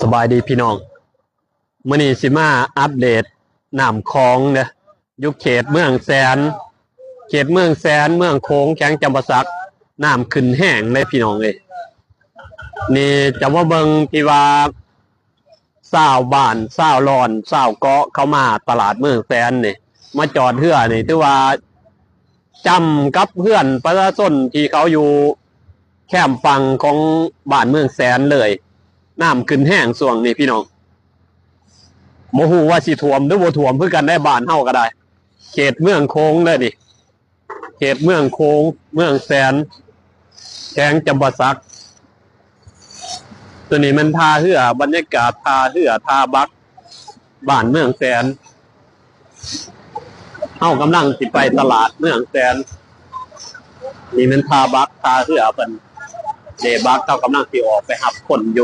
ສະບາຍດີພີ່ນ້ອງ, ມື້ນີ້ຊິມາອັບເດດນ້ຳຂອງເດີ ຢູ່ເຂດເມືອງແສນ, ເຂດເມືອງແສນ ເມືອງໂຂງ ແຂວງຈຳປາສັກ, ນ້ຳຂຶ້ນແຮງເລີຍພີ່ນ້ອງເອີຍ. ນີ້ຈະມາເບິ່ງທີ່ວ່າຊາວບ້ານ ຊາວລອນ ຊາວເກາະ ເຂົ້າມາຕະຫຼາດເມືອງແສນນີ້ ມາຈອດເຮືອນີ້ ຖືວ່າຈ້ຳກັບເຮືອນປະຊາຊົນທີ່ເຂົາຢູ່ແຄມຝັ່ງຂອງບ້ານເມືອງແສນເລີຍ. ນ້ຳຂຶ້ນແຮງຊ່ວງນີ້ພີ່ນ້ອງ, ບໍ່ຮູ້ວ່າຊິຖ້ວມຫຼືບໍ່ຖ້ວມຄືກັນໄດ໋ ບ້ານເຮົາກໍໄດ້. ເຂດເມືອງໂຂງເດີນີ້, ເຂດເມືອງໂຂງ ເມືອງແສນ ແຂວງຈຳປາສັກ. ຕົວນີ້ແມ່ນທ່າເຮືອ, ບັນຍາກາດທ່າເຮືອ ທ່າບັກ ບ້ານເມືອງແສນ. ເຮົາກຳລັງຊິໄປຕະຫຼາດເມືອງແສນ. ນີ້ແມ່ນທ່າບັກ ທ່າເຮືອເພິ່ນເດບັກ, ເຮົາກຳລັງຊິອອກໄປຮັບຄົນຢູ່